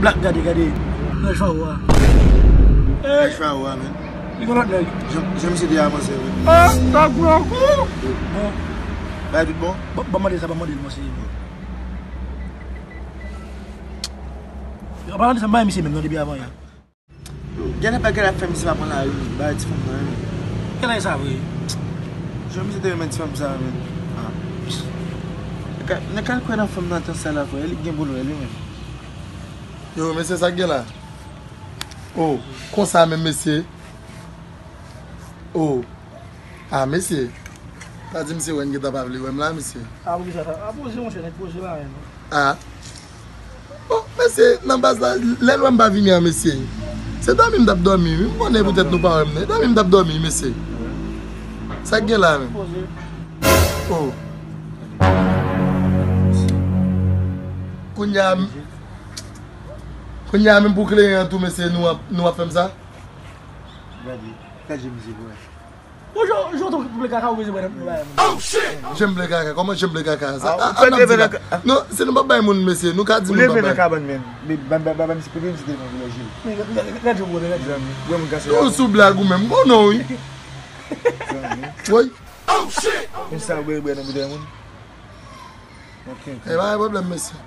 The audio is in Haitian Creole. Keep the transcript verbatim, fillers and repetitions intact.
Gade, gade. Nèg Faro a. Nèg Faro a, men. Li gen lòt nèg. Jan, jan misye te avanse, men. Ah, sa gwo kou. Bon. Bay tout bon? Bon, ban mande sa, ban mande l, mwen se. An palan de sa, m bay misye menm non depi avan yè. Genlè pa genlè ap fè misye pa pran lari, bay ti fanm nan, men. Genlè sa vre. Jan misye te renmen ti fanm sa, men. Ah. Nèg ka, nèg ka kwè nan fanm nan tan sa la, frè. Li gen boul wè, li menm. Yo, mesye, sa k gen la? Oh, konsa menm, mesye. Oh. Ah, mesye. Pa di misye wè n gentan pa vle wè m la, mesye. Ah, poukisa sa? Ah, poze, monchè, nèg poze la, men. Ah. Oh, mesye, nan baz la, lè l wè m pa vini an, mesye. Se dòmi m t ap dòmi, wi. M konnen poutèt nou pa wè m, men dòmi m t ap dòmi, mesye. Sa k gen la, men? Poze. Oh. Kounye a, kounye a, menm pou kleren an tou, mesye, nou ap, nou ap fè m sa? Gade, gade je misye pou wè. Bon, jan, jan w ble kaka, ou bezwen wè nan bagay moun. Je m ble kaka, kòman je m ble kaka? Sa, ah, ah, ou fèk leve nan ka-, ah. Non, si nou p ap bay moun, mesye, nou ka di moun p ap bay. Ou leve nan kabann, men. Men, ban, ban, ban, ban, misye, kote misye te nan vilaj li? Men, gade, gade, gade, gade. Ou sou blag ou menm, bon non, wi. Woy. Men sa, ou bwè, bwè nan boutèy moun. Ok, ok. E pa gen pwoblèm, mesye.